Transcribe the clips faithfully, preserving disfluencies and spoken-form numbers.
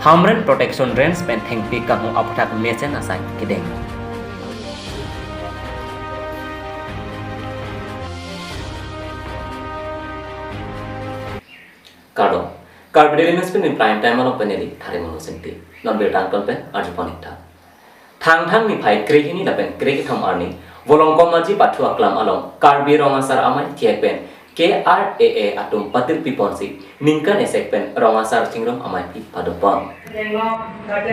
Hamren Protection Range pen thengpi kanghu aphuthak mesen asai kedeng. Kardom. Karbi Daily News pen prime time along pen neli Tharimon Singti. Non birta angton pen arjupon ik tha. Thangthang niphai krehini lapen krekethom arni, Volongkom Aji pathu aklam along Karbi Rong Asar Amei thihek pen K R A A atum patirpi ponsi ningkan esek pen Rong Asar Chingrum Ameipi padopon.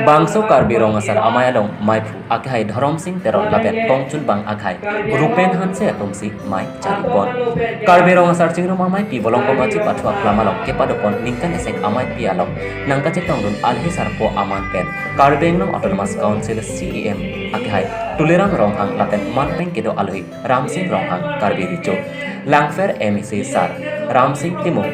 Bangso Karbi Rong Asar Amei along meiphu akhai Dhorom Sing Teron lapen kongchunbang akhai Rupen Hanse atumsi mei charipon. Karbi Rong Asar Chingrum Ameipi Volongkom Aji pathu aklam along kepadopon ningkan esek ameipi along nangkachetongdun alhi sarpo aman pen Karbi Anglong Autonomous Council C E M akhai Tuliram Ronghang lapen manpeng kedo alohi Ramsing Ronghang Karbi Recho, Langpher M A C Sir Ramsing Timung,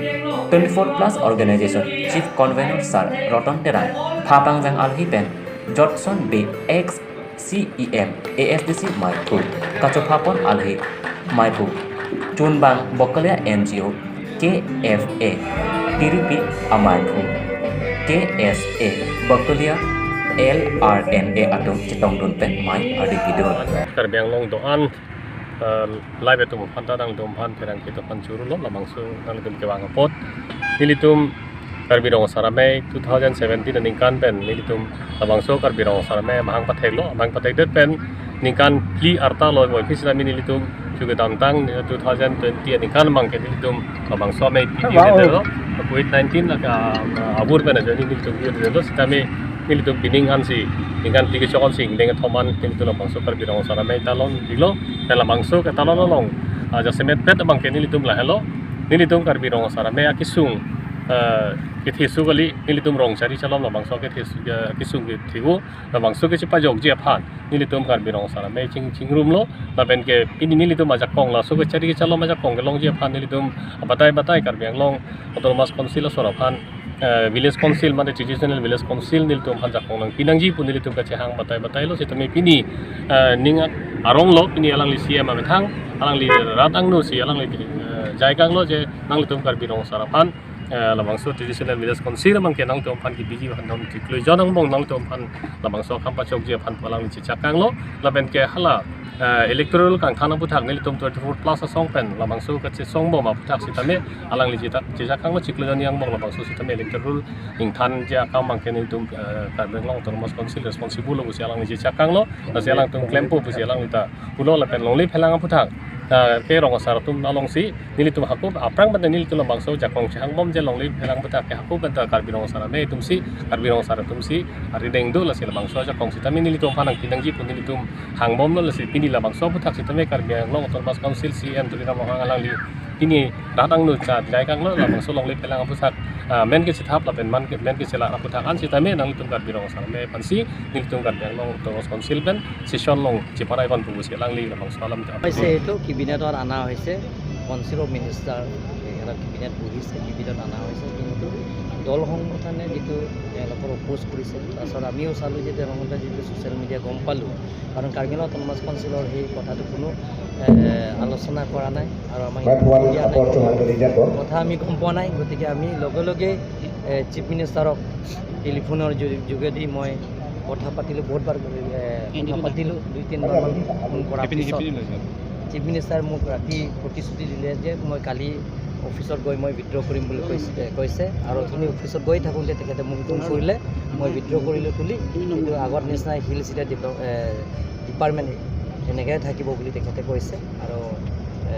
twenty-four plus organization Chief Convener Sir Roton Terang, phapangjang alohi pen Jotson Bey ex C E M A S D C meiphu, kachophapon alohi meiphu, chunbang Bokolia N G O K F A, tiripi ameiphu, K S A, Bokolia L R N A atum chetongdun pen mei adipidun. Karbi Anglong do-an, eh, live atum aphan ta nangtum aphan pherangke atum aphan choro lo, labangso nangtum kevang apot. Nelitum Karbi Rong Asar Amei two thousand seventeen aningkan pen nelitum labangso Karbi Rong Asar Amei amahang patheklo, amahang pathekdet pen ningkan phli arta lo, boi phli sitame nelitum chu kedamtang, eh, two thousand twenty aningkan abangke nelitum labangso ameipi, wow, pidet lo, covid nineteen lake, ah, abur pen ajoine nelitum pidet lo, sitame nelitum pining ansi ningkan phli kechok ansi ingdeng kethom an nelitum labangso Karbi Rong Asar Amei talon pilo, pen labangso ketalon along, ah, jasemet pet abangke nelitum lahelo, nelitum Karbi Rong Asar Amei akesung, ah, kethe su kali, nelitum rong chari chalom labangso kethe su, ah, kesung kethe u, labangso kechepajokji aphan nelitum Karbi Rong Asar Amei ching, chingrumlo, lapen ke pini nelitum ajakong laso kechari kechalom ajakong kelongji aphan nelitum abatai batai Karbi Anglong Autonomous Council asor aphan, eh, Village Council mate Traditional Village Council nelitum aphan jakong nangpi nangji pu nelitum kachehang batai batai lo, sitame pini, eh, ning arong lo, pini alangli C M amethang, alangli rat angno si alangli, eh, jaikang lo je nanglitum Karbi Rong Asar aphan, eh, labangso Traditional Village Council abangke nangtum aphan kebiji aphan nang chiklo jon angbong nangtum aphan labangso akam pachokji aphan pu alangli chechakang lo, lapen ke hala, eh, electoral kangthan aphuthak nelitum twenty-four plus asong pen labangso kachesong bom aphuthak sitame alangli chechak, chechakang lo chiklo jon angbong labangso sitame electoral ingthanji akam abangke nelitum, eh, Karbi Anglong Autonomous Council responsible lo pusi alangli chechakang lo, lasi alangtum klempo pusi alangli ta pulo, lapen longle phelang aphuthak, eh, ke rong asar atum alongsi nelitum hako aphrang pen nelitum labangso jakong chehang bom je longle phelang aphuthak ke hako pen ta Karbi Rong Asar Amei atumsi, Karbi Rong Asar atumsi arideng do, lasi labangso jakong sitame nelitum aphan nangpi nangji pu nelitum hang bomlo, lasi pini labangso aphuthak sitame Karbi Anglong Autonomous Council C M Tuliram Ronghang alangli pini rat angno cha jaikang lo, labangso longle phelang aphuthak, ah, men kechethap lapen man ke, men kechelak aphuthak an sitame nangtum Karbi Rong Asar Amei aphansi nelitum Karbi Anglong Autonomous Council pen session along cheparai pon pusi alangli labangso alam ta. হৈছে, এইটো কেবিনেটত অনা হৈছে, কাউন্সিলৰ মিনিষ্টাৰ, একেটা কেবিনেট বহিছে, কেবিনেটত অনা হৈছে, কিন্তু দল সংগঠনে যিটো তেওঁলোকৰ অপ'জ কৰিছে, তাৰপিছত আমিও চালোঁ যে তেওঁলোকে যিটো ছ'চিয়েল মিডিয়া গম পালোঁ, কাৰণ কাৰ্বি আংলং অট'নমাছ কাউন্সিলৰ সেই কথাটো কোনো, এ, আলোচনা কৰা নাই আৰু আমাক মই ইনফৰ্ম ফোন দিয়া নাই। আপৰ্টো হাণ্ড্ৰেড ৰিজাল্ট হ'ল। কথা আমি গম পোৱা নাই, গতিকে আমি লগে লগে, এ, চিফ মিনিষ্টাৰক টেলিফোনৰ যো-, যোগেদি মই কথা পাতিলোঁ, বহুতবাৰ, এ, কথা পাতিলোঁ, দুই তিনিবাৰমান ফোন কৰাৰ পিছত চিফ মিনিষ্টাৰে মোক ৰাতি প্ৰতিশ্ৰুতি দিলে যে মই কালি অফিচত গৈ মই উইথড্ৰ কৰিম বুলি কৈছে, কৈছে। আৰু অথনি অফিচত গৈ থাকোঁতে তেখেতে মোক ফোন কৰিলে, মই উইথড্ৰ কৰিলোঁ তুলি, কিন্তু আগৰ নিচিনা হিল চিটি ডেভেলপ, এ, ডিপাৰ্টমেণ্ট এনেকৈ থাকিব বুলি তেখেতে কৈছে। আৰু, এ,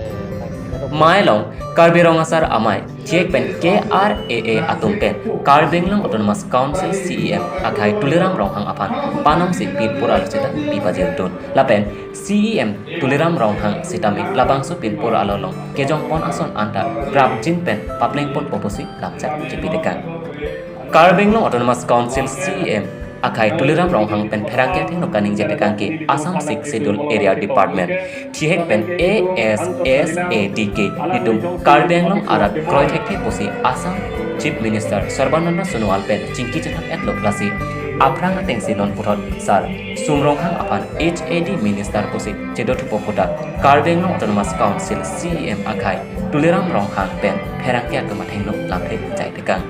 তেখেতক mei along Karbi Rong Asar Amei chihek pen K R A A atum pen Karbi Anglong Autonomous Council C E M akhai Tuliram Ronghang aphan panongsi pinpur alo seta pipajirdun. Lapen C E M Tuliram Ronghang sitame labangso pinpur alo along kejongpon ason anta prapjin pen paplengponpo pusi lamchak chepitekang. Karbi Anglong Autonomous Council C E M akhai Tuliram Ronghang pen pherangke athengno kaningjetekang ke Assam Sixth Schedule Area Department thihek pen A S S A D K netum Karbi Anglong arat kroi thekthe pusi Assam Chief Minister Sarbananda Sonowal pen chingki chethap-etlo, lasi aphrang atengsi non puthot Sir Sum Ronghang aphan H A D Minister pusi chedothupo puta Karbi Anglong Autonomous Council C E M akhai Tuliram Ronghang pen pherangke atum athengno lamthe jaitekang.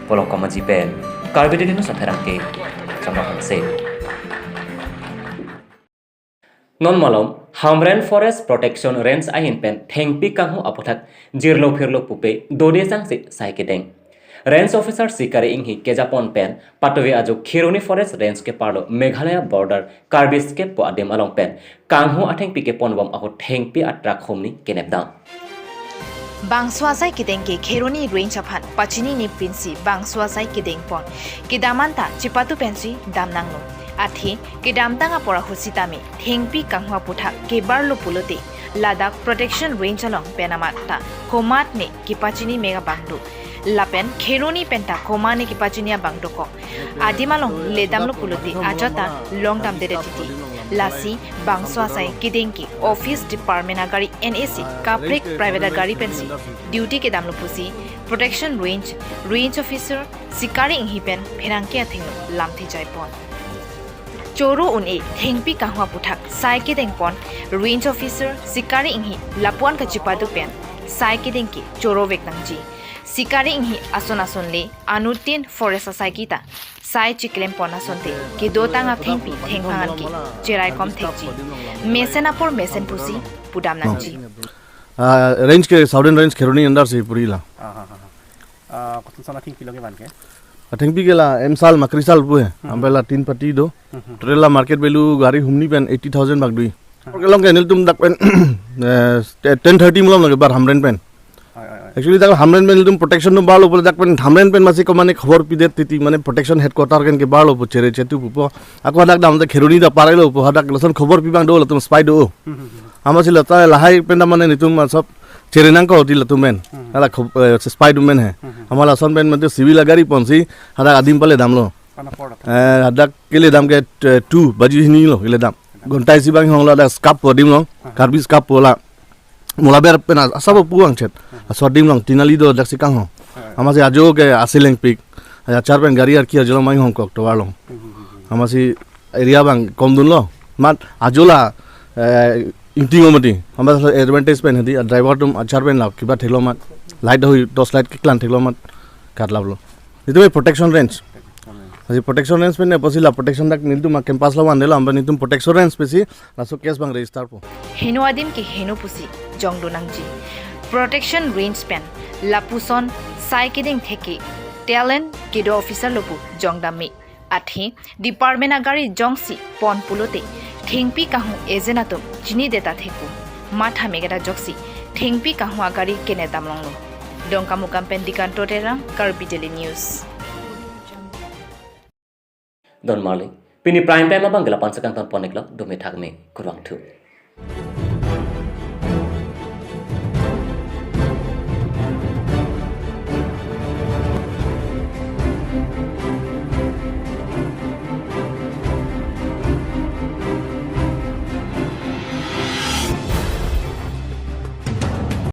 Volongkom Aji pen Karbi Daily News apherangke Chama Hanse. Non malom, Hamren Forest Protection Range ahin pen thengpi kanghu aputhak jirlo phirlo pupe dode sangsi sai kedeng. Range Officer Sikari Inghi kejapon pen patuve ajo Kheroni Forest Range keparlo Meghalaya border Karbi Scape pu adim along pen kanghu athengpi keponbom ahut thengpi atrak humni kenepdam. Bangso asai kedeng ke Kheroni Range aphan pachinine pensi bangso asai kedengpon. Kedam anta chipatu pensi damnanglo. Athe kedamtang apor ahut sitame thengpi kanghu aputhak kebarlo pulote ladak Protection Range along pen amat ta komatne kepachini mega bangdo. Lapen Kheroni penta komatne kepachini abang dokok. Adim along ledamlo pulote ajat ta longdamdedet titi. Lasi bangso asai kedeng ke office department agari N A C kaprek private agari pensi duty kedamlo pusi Protection Range, Range Officer, Sikari Inghi pen pherangke athengno lamthe jaipon. Choro un-e thengpi kanghu aputhak sai kedengpon Range Officer Sikari Inghi lapuan kachipatu pen sai kedeng ke choro vek nangji. Sikari Inghi ason ason le anuttin forest asai kita sai chiklempon asonte kedotang athengpi thengphangan ke cheraikom thekji. Mesen apor mesen pusi pudam nangji. Ah, range ke Southern Range Kheroni under si purila. Ah, ah, ah, ah. Ah, koson son athengpi lo kevan ke? Athengpi ke la emsal makrisal pu he. Hmm. Ampe la tin pati do. Hmm, hmm. Total la market value gari humni pen eighty thousand bak dui. Hmm. Oke, long ke nelitum dak pen, eh, ten thirty malom lagi bar Hamren pen. Oi, oi, oi. Actually, dak Hamren pen nelitum protection no barlo pulo dak pen Hamren pen masi komatne khobor pidet titi mane protection headquarter ken kebarlo pu chere chetu pupo. Ako hadak damde Kheroni ta parelo pu hadak lason khobor pi abang do latum spy do. Hmm, hmm, hmm. Amatsi lata lahai pen ta mane nelitum sob chere nangkok ti latum pen. Hmm. Hala khub, eh, spy atum pen he. Hmm. Amat lason pen mate civil agari ponsi hadak adim pale damlo. Pana por lata. Eh, hadak keledam ke, eh, two baji hini lo keledam. Gontai si bang hong lo hadak Scape pu adim lo. Hmm. Karbi Scape pu la. Molaber pen asap pu angchet. Hmm. Aso adim lo tinali do hadak si kanghong. Hmm. Amatsi ajo ke asileng pik. Achar pen gari arki ajo lo mai hongkok tovar lo. Hmm, hmm, hmm, hmm. Amatsi area bang komdunlo. Mat ajo la, eh, ingting omati. Amat advantage pen hadi, a driver atum achar pen la kiba theklo mat. Light hui, torch light keklang theklo mat. Katlaplo. Itum ke protection range. Asi protection range pen ne apotsi la protection dak nelitum a campus lo van delo, ampe nelitum protection range pensi laso case bang register po. Heno adim ke heno pusi jongdo nangji. Protection range pen lapuson sai kedeng theke talent kedo officer lo pu jongdam me. Athe department agari jongsi pon pulote thengpi kanghu agent atum chinideta thepo. Matha megada joksi thengpi kanghu agari kenedam longlo. Dongkamukam pen Dikanto Terang, Karbi Daily News. Don Marley, pini prime time abang ke lapu-an si kangton pon-iklo, dome thakme, kurvangthu.